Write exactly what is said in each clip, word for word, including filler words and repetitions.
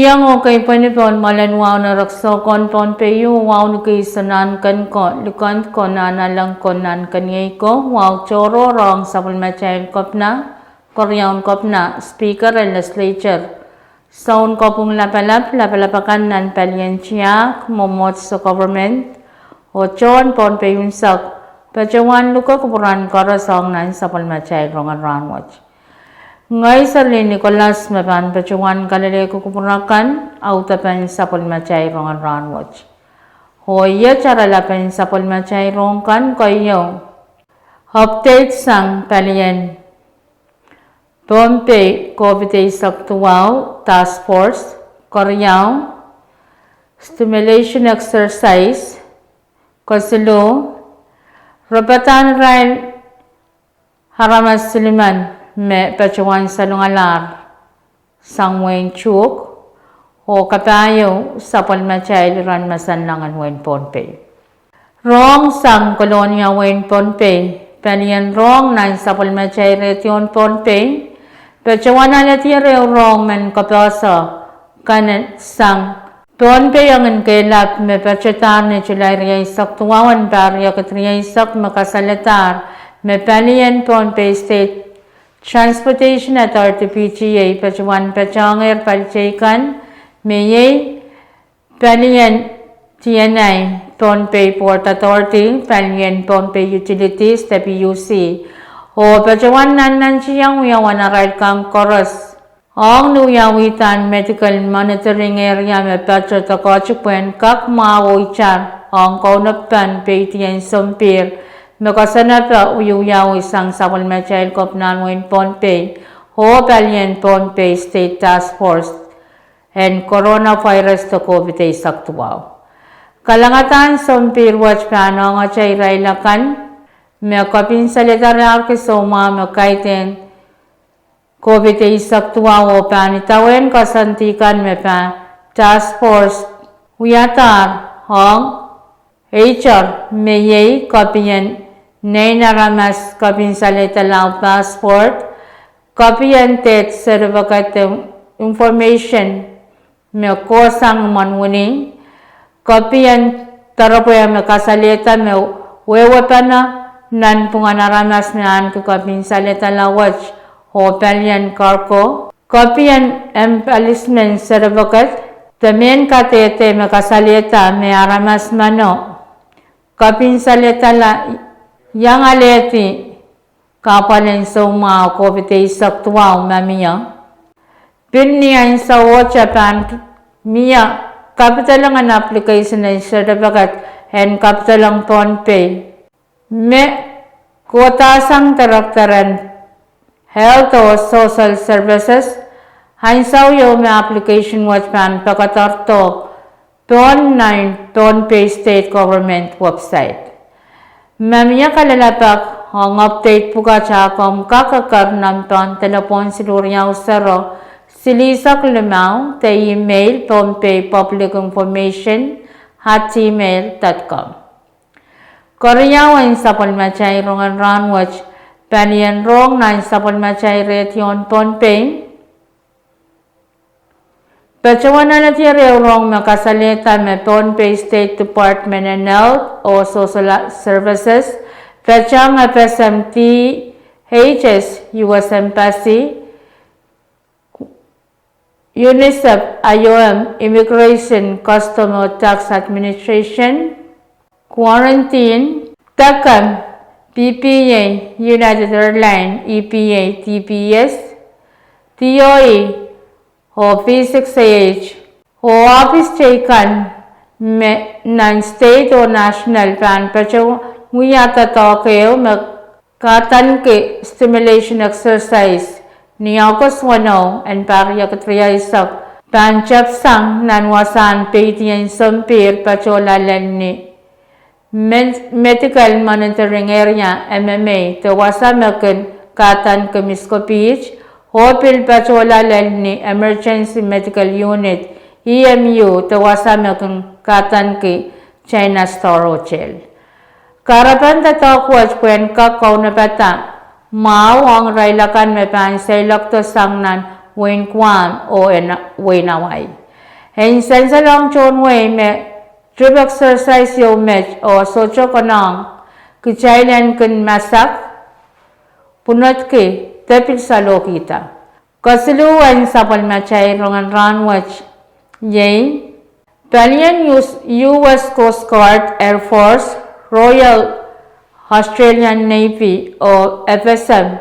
Iang oh keipweni pohn mwoalen wahu en erekiso ko en Pohnpei, wahu ni kis oh nahnken ko, likend ko, nahnalek ko, nahnkeniei ko, wahu tohrohr ong sapwellimatail kepina, keriaun kepina, speaker en legislature, sounkopwung lapalap, lapalap akan nan palien tiahk, mwomwohdiso government, oh tohn Pohnpei unsek, patohwan luke kupwuren koaros ong nan sapwellimatail rongen rahnwet. Ngehi Serlihn Nicholas me pahn patohwan kalelehki kupwur akan audepen sapwellimatail rongen rahnwet. Oh iet oaralapen sapwellimatail rohng kan keieu: update sang palien Pohnpei COVID eisek duwau task force, keriau, stimulation exercise, kesiluh, rapadahn irail aramas silimen me patohwan salongalahr sang wehin Chuuk, oh kapahieu sapwellimatail iren masanleng en wehin Pohnpei. Rohng sang Kolonia, wehin Pohnpei: palien rohng nan sapwellimatail redio en Pohnpei patohwan alehdier ehu rohng men koapohso kan sang Pohnpei ong kehlail me patohdahr ni Sulai rieisek duwau en pahr riekid rieisek, me kasalehdahr me palien Pohnpei State Transportation Authority, P T A, patohwan patohngehr pali teikan, me iei palien T N I, Pohnpei Port Authority, palien Pohnpei Utilities, de P U C, oh patohwan nannantiong wiawen arail kan koaros ong ni wiawihda medical monitoring area me patohdo koatik pwehn kak mwahu oh itar ong kaunopada peidi en sounpihr me koasoanehpe wiewiawi sang sapwellimatail kepinahn wehin Pohnpei oh palien Pohnpei State Task Force en coronavirus de COVID eisek duwau. Kalangadahn sounpihr wet pahn ong atail irail akan me kopin salehda arail soumwahu me kaidehn COVID eisek duwau oh pahn idawehn koasoandi kan me pahn task force wiadahr ong eiter, me iei kopien nein aramas kopin salehdala passport, kopien death certificate de information me kohsang imwen wini, kopien doaropwe me kasalehda me wehwehpene nanpwungen aramas me ahneki kopin salehdala wet oh palien cargo, kopien embellishment certificate de mehn kadehde me kasalehda me aramas meno kopin salehdala iang alehdi kahpwalen soumwahu COVID eisek duwau ma mie. Pil ni ahnsowohte pahn mie kapidolong en application en certificate en kapidolong Pohnpei me kohdahsang director en Health oh Social Services ahnsou ieu me application wet pahn pekederdo pohn nan Pohnpei State Government website. Ma mie kalelapak ong update pwukat, komw kak eker nempe en delepwohn siluh riau sero silihsek limau de email Pohnpei Public Information at gmail dot com. Keriaun sapwellimatail rongen rahnwet: palien rohng nan sapwellimatail redio en Pohnpei patohwan alehdier ehu rohng me kasalehda me Pohnpei State Department en Health oh Social Services, patohwan F S M D H S, U S Embassy, UNICEF, I O M, Immigration, Custom oh Tax Administration, Quarantine, DECOM, P P A, United Airlines, E P A, D P S, D O E, oh V six A H, oh ohpis teikan me nan state oh national pahn patohwan wiahda doadoahk ehu me kadahniki stimulation exercise ni August weneu en pahr riekid rieisek, pahn tepsang nan wasahn peidi en sounpihr patohlahng lel ni Medical Monitoring Area, M M A, de wasa me kin kadahniki Miskobiit, oh pil patohlahng lel ni Emergency Medical Unit, E M U, de wasa me kin kadahniki China Star Hotel. Kahrepen doadoahk wet pwehn kak kaunopada mwahu ong irail akan me pahn seiloakdo sang nan wehin Guam oh wehin Hawaii. En sansalohng tohn wehi me trip exercise ieu met oh sohte konehng kitail en kin masak, pwunodki, de pil salohkihda. Kesiluh en sapwellimatail rongen rahnwet iei palien U S Coast Guard, Air Force, Royal Australian Navy oh F S M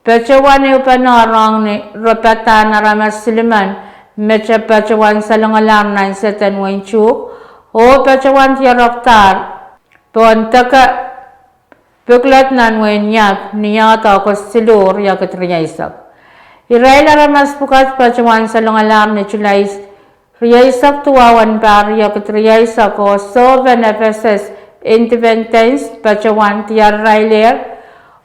patohwan ehupene rohng ni re padahn aramas silimen me te patohwan salongalahr nan sehd en wehin Chuuk oh patohwan diarokdahr pohn deke pwuklad nan wehin Iap ni ahd August siluh, riekid rieisek. Irail aramas pwukat patohwan salongalahr ni Sulai rieisek duwau en pahr riekid rieisek oh sohpen F S S Independence patohwan diararailehr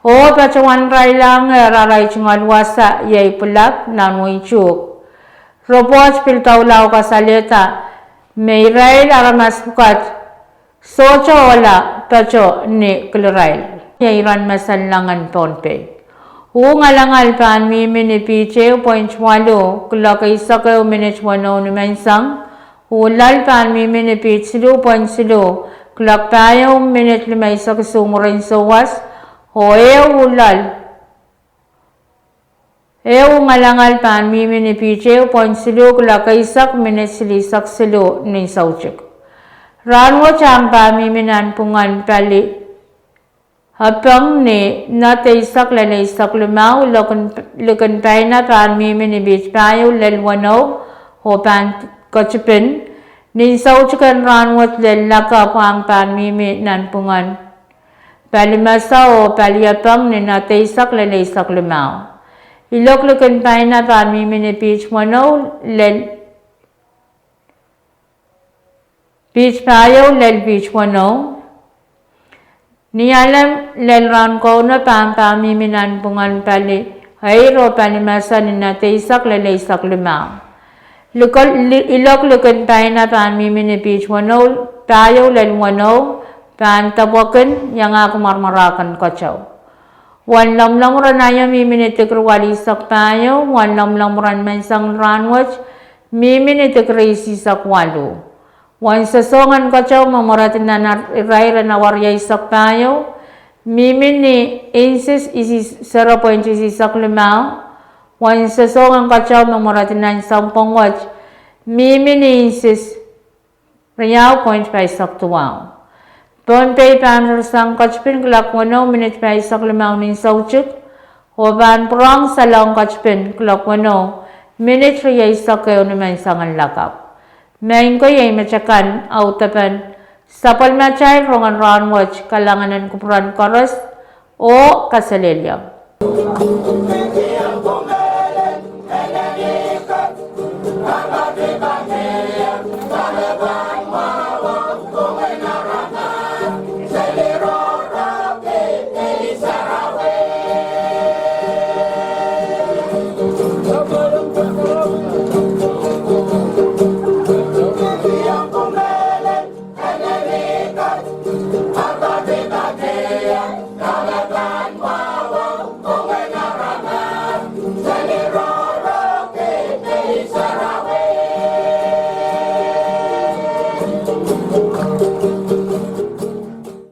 oh patohwan railahng arail tungoal wasa iei pwulak nan wehin Chuuk. Repwoht pil doula oh kasalehda me irail aramas pwukat sohte ohla pato ni kilirail iei iren masanlahngen Pohnpei. Uh ngalangal pahn mihmi ni piht ehu pwoint waluh kuloak eisek ehu minit weneu nimenseng. Uh loal pahn mihmi ni piht siluh pwoint siluh kuloak pahieu minit limeisek isuh mwurin souwas. Oh ehu loal, ehu ngalangal pahn mihmi ni piht ehu pwoint siluh kuloak eisek minit silihsek siluh nin soutik. Rahnwet ahng pahn mihmi nanpwungen pali Epeng ni knot eisek lel eisek limau. Likin paina pahn mihmi ni piht pahieu lel weneu oh pahn ketipin. Nin soutik en rahnwet lel lakapw ahng pahn mihmi nanpwungen pali Mesa oh pali Epeng ni knot eisek lel eisek limau. Ilok likin paina pahn mihmi ni piht weneu lel piht pahieu lel piht weneu. Ni alem lel rahn kauno pahn pahn mihmi nanpwungen pali Eir oh pali Mesa ni knot eisek lel eisek limau. Ilok likin paina pahn mihmi ni piht weneu, pahieu lel weneu, pahn depwekin iangahki mwarmwarahken keteu. Uwen lomwlomwur en aio mihmi ni dikri waluh eisek pahieu. Uwen lomwlomwur en menseng rahnwet mihmi ni dikri isihsek waluh. Uwen sosohng en keteu me mweredi nan irair en awa rieisek pahieu mihmi ni inches sero pwoint isihsek limau. Uwen sosohng en keteu me mweredi nan sounpwong wet mihmi ni inches riau pwoint pahisek duwau. Pohnpei pahn ririsang ketipin kuloak weneu minit pahisek limau nin soutik oh pahn pwurehng salohng ketipin kuloak weneu minit rieisek ehu nimenseng en lakapw. Maing ko, iei metakan audepen sapwellimatail rongen rahnwet. Kalahngan en kupwuren koaros oh kaselehlie.